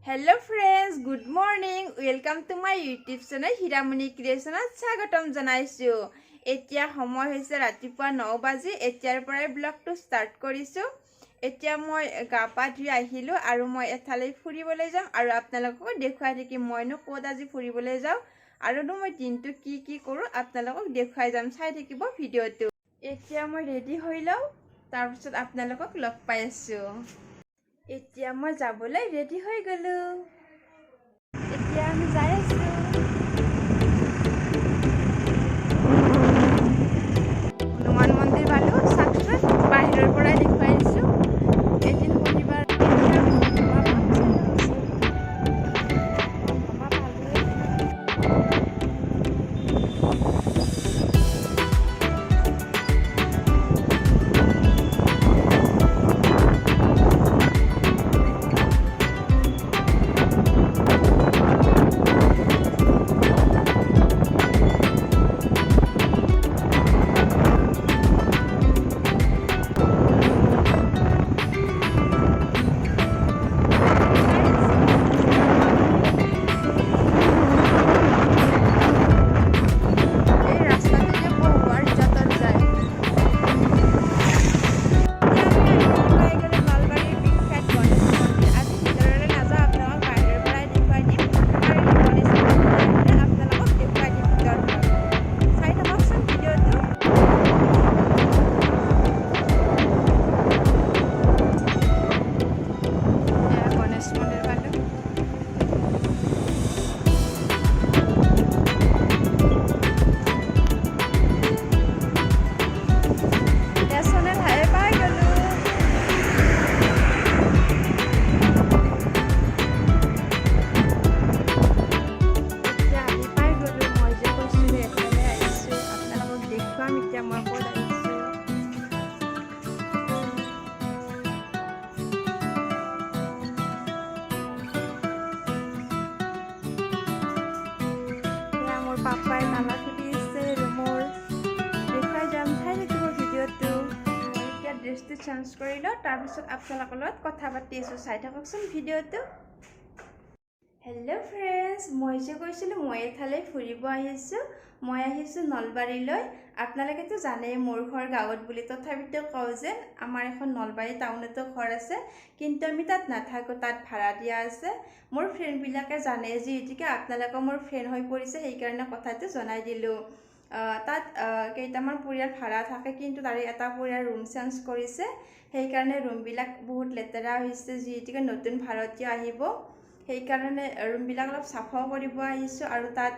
Hello friends, good morning, welcome to my YouTube channel Hiramoni ক্ৰিয়েশ্যনত স্বাগতম জনাইছোঁ। এতিয়া সময় হৈছে ৰাতিপুৱা 9 বাজি। এতিয়াৰ পৰাই ব্লগটো ষ্টাৰ্ট কৰিছোঁ। এতিয়া মই গা পা ধুই আহিলোঁ আৰু মই এঠাইলৈ ফুৰিবলৈ যাম আৰু আপোনালোককো দেখুৱাই থাকিম মইনো ক'ত আজি ফুৰিবলৈ যাওঁ আৰুনো মই দিনটো কি কি কৰোঁ, আপোনালোকক দেখুৱাই যাম। চাই থাকিব ভিডিঅ'টো। এতিয়া মই ৰেডি হৈ লওঁ, তাৰপিছত আপোনালোকক লগ পাই আছোঁ। এতিয়া মই যাবলৈ ৰেডি হৈ গ'লোঁ। এতিয়া আমি যাই আছোঁ। হনুমান মন্দিৰ পালোঁ। চাওকচোন, বাহিৰৰ পৰাই দেখুৱাই দিছোঁ। এদিন শনিবাৰ। এতিয়া আমি মামা পালোঁৱে। এই ৰাস্তাটোতে পহুৱাৰ যতন যায়। এতিয়া আমি আহি পাই গ'লো নলবাৰীৰ বিখ্যাত গণেশ মন্দিৰ। আজি ভিতৰলৈ নাযাওঁ, আপোনালোকক বাহিৰৰ পৰাই দেখুৱাই দিম আৰু এই গণেশ মন্দিৰটো আহিলে আপোনালোকক দেখুৱাই দিম ভিতৰখন। চাই থাককচোন ভিডিঅ'টো। এয়া গণেশ মন্দিৰ পালোঁ। নেশ্যনেল হাইৱে পাই গ'লো। এতিয়া আহি পাই গ'লো। মই যে কৈছিলোঁ এফালে আহিছোঁ, আপোনালোকক দেখুৱাম এতিয়া মই ক'ত আহিছোঁ। এয়া মোৰ পাপাই তালা খুলি আছে ৰুমৰ। দেখুৱাই যাম, চাই থাকিব ভিডিঅ'টো। মই এতিয়া ড্ৰেছটো চেঞ্জ কৰি লওঁ, তাৰপিছত আপোনালোকৰ লগত কথা পাতি আছোঁ। চাই থাককচোন ভিডিঅ'টো। হেল্ল' ফ্ৰেণ্ডছ, মই যে কৈছিলোঁ মই এফালে ফুৰিব আহিছোঁ, মই আহিছোঁ নলবাৰীলৈ। আপোনালোকেতো জানেই মোৰ ঘৰ গাঁৱত বুলি, তথাপিতো কওঁ যে আমাৰ এখন নলবাৰী টাউনতো ঘৰ আছে, কিন্তু আমি তাত নাথাকোঁ, তাত ভাড়া দিয়া আছে। মোৰ ফ্ৰেণ্ডবিলাকে জানে, যিহেতুকে আপোনালোকেও মোৰ ফ্ৰেণ্ড হৈ পৰিছে, সেইকাৰণে কথাটো জনাই দিলোঁ। তাত কেইটামান পৰিয়াল ভাড়া থাকে, কিন্তু তাৰে এটা পৰিয়াল ৰুম চেঞ্জ কৰিছে, সেইকাৰণে ৰুমবিলাক বহুত লেতেৰা হৈছে। যিহেতুকে নতুন ভাড়াতীয়া আহিব, সেইকাৰণে ৰুমবিলাক অলপ চাফাও কৰিব আহিছোঁ আৰু তাত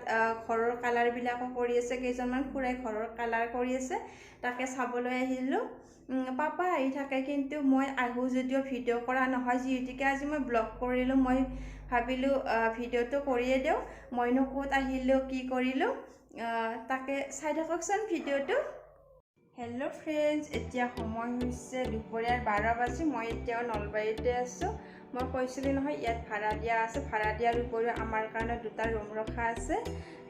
ঘৰৰ কালাৰবিলাকো কৰি আছে। কেইজনমান খুৰাই ঘৰৰ কালাৰ কৰি আছে, তাকে চাবলৈ আহিলোঁ। পাপা আহি থাকে, কিন্তু মই আহোঁ যদিও ভিডিঅ' কৰা নহয়। যিহেতুকে আজি মই ব্লগ কৰিলোঁ, মই ভাবিলোঁ ভিডিঅ'টো কৰিয়ে দিওঁ। মইনো ক'ত আহিলোঁ, কি কৰিলোঁ, তাকে চাই থাককচোন ভিডিঅ'টো। হেল্ল' ফ্ৰেণ্ডছ, এতিয়া সময় হৈছে দুপৰীয়াৰ 12 বাজি। মই এতিয়াও নলবাৰীতে আছোঁ। মই কৈছিলোঁ নহয় ইয়াত ভাড়া দিয়া আছে। ভাড়া দিয়াৰ উপৰিও আমাৰ কাৰণে দুটা ৰুম ৰখা আছে।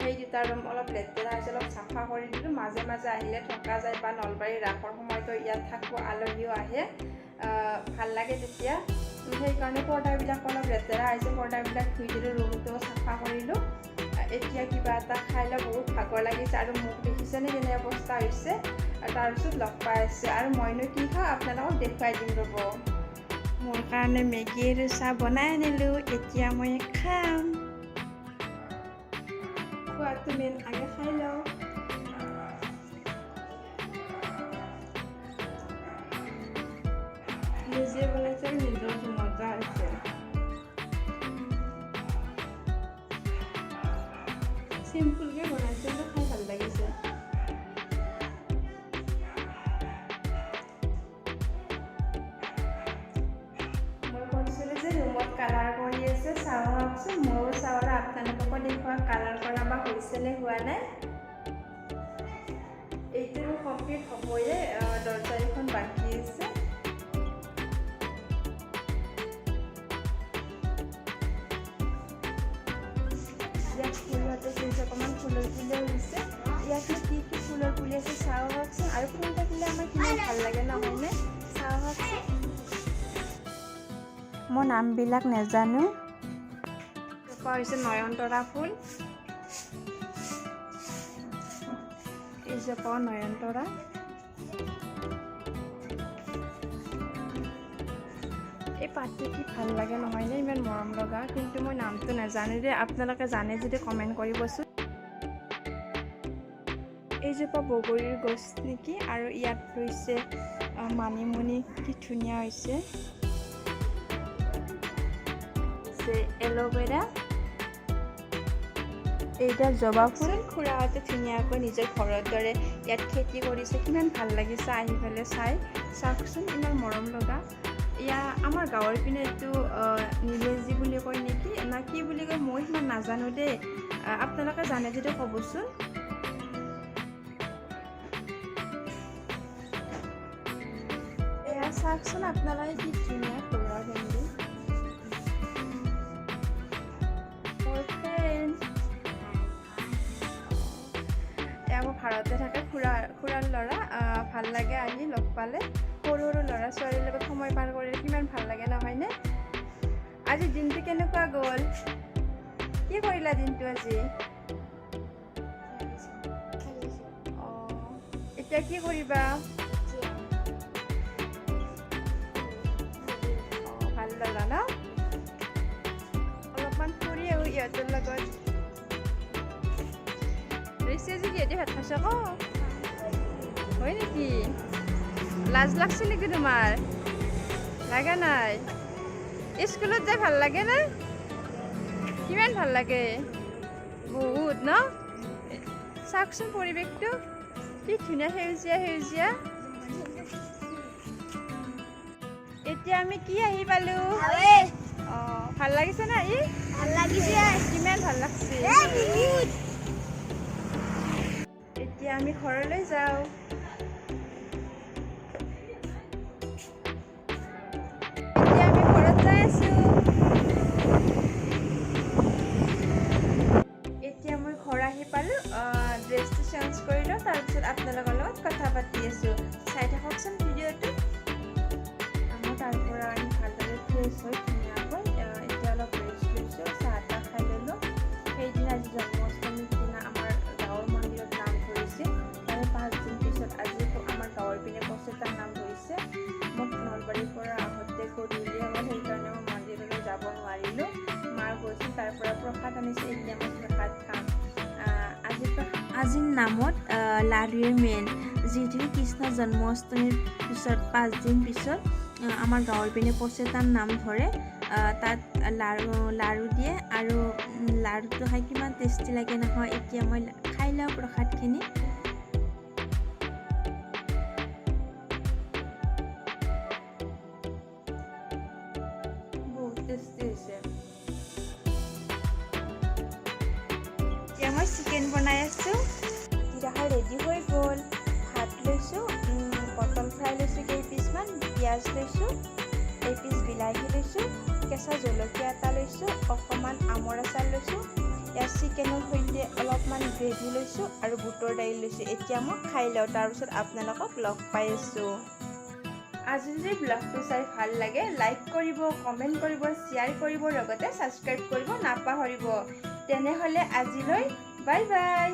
সেই দুটা ৰুম অলপ লেতেৰা হৈছে, অলপ চাফা কৰি দিলোঁ। মাজে মাজে আহিলে থকা যায় বা নলবাৰীৰ ৰাসৰ সময়তো ইয়াত থাকোঁ, আলহীও আহে, ভাল লাগে তেতিয়া। সেইকাৰণে পৰ্দাবিলাক অলপ লেতেৰা হৈছে, পৰ্দাবিলাক ধুই দিলোঁ, ৰুমটো চাফা কৰিলোঁ। এতিয়া কিবা এটা খাই লওঁ, বহুত ভাগৰ লাগিছে আৰু মোক দেখিছেনে কেনে অৱস্থা হৈছে। আৰু তাৰপিছত লগ পাই আছোঁ আৰু মইনো কি খাওঁ আপোনালোকক দেখুৱাই দিম, ৰ'ব। মোৰ কাৰণে মেগী আৰু চাহ বনাই আনিলোঁ। এতিয়া মই খাম। খোৱাটো মেইন, আগে খাই লওঁ। নিজে বনাইছে, নিজৰ মজা হৈছে। চিম্পুলকৈ বনাইছে, কিন্তু খাই ভাল লাগিছে। মই কৈছিলোঁ যে ৰুমত কালাৰ কৰি আছে, চাওঁ আহকচোন। ময়ো চাওঁ আৰু আপোনালোককো দেখুওৱা কালাৰ কৰা বা হৈছেনে হোৱা নাই। এইটো কমপ্লিট হ'বয়ে, দৰ্জা এখন বাকী আছে। ইয়াত ফুলহঁতে কেইজোপামান ফুলৰ পুলিও ৰুইছে। ইয়াতনো কি কি ফুলৰ পুলি আছে চাওঁ আহকচোন। আৰু ফুল থাকিলে আমাৰ কিমান ভাল লাগে, নহয়নে? চাওঁ আহকচোন। মই নামবিলাক নাজানো। এইজোপা হৈছে নয়নতৰা ফুল, এইজোপাও নয়নতৰা। এই পাতটো কি ভাল লাগে নহয়নে, ইমান মৰম লগা। কিন্তু মই নামটো নাজানো দেই, আপোনালোকে জানে যদি কমেণ্ট কৰিবচোন। এইজোপা বগৰীৰ গছ নেকি, আৰু ইয়াত ৰুইছে মানিমুনি, কি ধুনীয়া হৈছে। এল'ভেৰা, এইডাল জবা ফুল। খুৰাহঁতে ধুনীয়াকৈ নিজৰ ঘৰৰ দৰে ইয়াত খেতি কৰিছে, কিমান ভাল লাগিছে আহি পেলাই চাই। চাওকচোন ইমান মৰম লগা। ইয়াৰ আমাৰ গাঁৱৰ পিনে এইটো নীলেজি বুলি কয় নেকি না কি বুলি কয়, মই সিমান নাজানো দেই, আপোনালোকে জানে যদি ক'বচোন। এয়া চাওকচোন আপোনালোকে কি ধুনীয়া ঘৰুৱা ভেন্দি। মোৰ ফ্ৰেণ্ড, এয়া মোৰ ভাড়াতে থাকে খুৰাৰ ল'ৰা। ভাল লাগে আহি লগ পালে, সৰু সৰু ল'ৰা ছোৱালীৰ লগত সময় পাৰ কৰিলে কিমান ভাল লাগে নহয়নে? আজি দিনটো কেনেকুৱা গ'ল, কি কৰিলা দিনটো আজি? অঁ, এতিয়া কি কৰিবা? অঁ, ভাল লগা ন? অলপমান ফুৰি আহোঁ ইহঁতৰ লগত। ৰিচি আজি কিহেদি ভাত খাইছ ক? হয় নেকি? লাজ লাগছে নেকি তোমাৰ? লাগা নাই? স্কুলত যাই ভাল লাগে নে? কিমান ভাল লাগে? বহুত ন? চাওকচোন পৰিৱেশটো কি ধুনীয়া, সেউজীয়া সেউজীয়া। এতিয়া আমি কি আহি পালো? অঁ, ভাল লাগিছে না ই? ভাল লাগিছে। কিমান ভাল লাগছে? এতিয়া আমি ঘৰলৈ যাওঁ। এতিয়া আমি ঘৰত যাই আছো। এতিয়া মই ঘৰ আহি পালো, ড্ৰেছটো চেঞ্জ কৰিলোঁ, তাৰপিছত আপোনালোকৰ লগত কথা পাতি আছো। চাই থাককচোন ভিডিঅ'টো। মই তাৰ পৰা আহি ভালদৰে ফ্ৰেছ হৈ ধুনীয়াকৈ এতিয়া অলপ ৰেষ্ট লৈছোঁ, চাহ তাহ খাই ল'লোঁ। সেইদিনা আজি জন্মাষ্টমীৰ দিনা আমাৰ গাঁৱৰ মন্দিৰত নাম ধৰিছে, তাৰে 5 দিন পিছত আজি আমাৰ গাঁৱৰ পিনে পচেতাৰ নাম ধৰিছে। মোক নলবাৰীৰ পৰা আহোঁতে গধূলি হ'ল, সেইকাৰণে মই মন্দিৰলৈ যাব নোৱাৰিলোঁ। মা গৈছিল, তাৰ পৰা প্ৰসাদ আনিছে, এতিয়া মই প্ৰসাদ খাম। আজিৰ নামত লাড়ুৱে মেইন, যিহেতু কৃষ্ণ জন্মাষ্টমীৰ পিছত 5 দিন পিছত আমাৰ গাঁৱৰ পিনে পচেতাৰ নাম ধৰে, তাত লাড়ু দিয়ে আৰু লাড়ুটো খাই কিমান টেষ্টি লাগে নহয়। এতিয়া মই খাই লওঁ প্ৰসাদখিনি। বহুত টেষ্টি হৈছে। এতিয়া মই চিকেন বনাই আছোঁ। ৰাতিৰ ৰেডি হৈ গ'ল। ভাত লৈছোঁ, পটল ফ্ৰাই লৈছোঁ কেইপিচমান, পিঁয়াজ লৈছোঁ এপিচ, বিলাহী লৈছোঁ, কেঁচা জলকীয়া এটা লৈছোঁ, অকণমান আমৰ আচাৰ লৈছোঁ, ইয়াৰ চিকেনৰ সৈতে অলপমান গ্ৰেভি লৈছোঁ আৰু বুটৰ দাইল লৈছোঁ। এতিয়া মই খাই লওঁ, তাৰপিছত আপোনালোকক লগ পাই আছোঁ। আজি যদি ব্লগটো চাই ভাল লাগে লাইক কৰিব, কমেণ্ট কৰিব, শ্বেয়াৰ কৰিব, লগতে ছাবস্ক্ৰাইব কৰিব নাপাহৰিব। তেনেহ'লে আজিলৈ বাই বাই।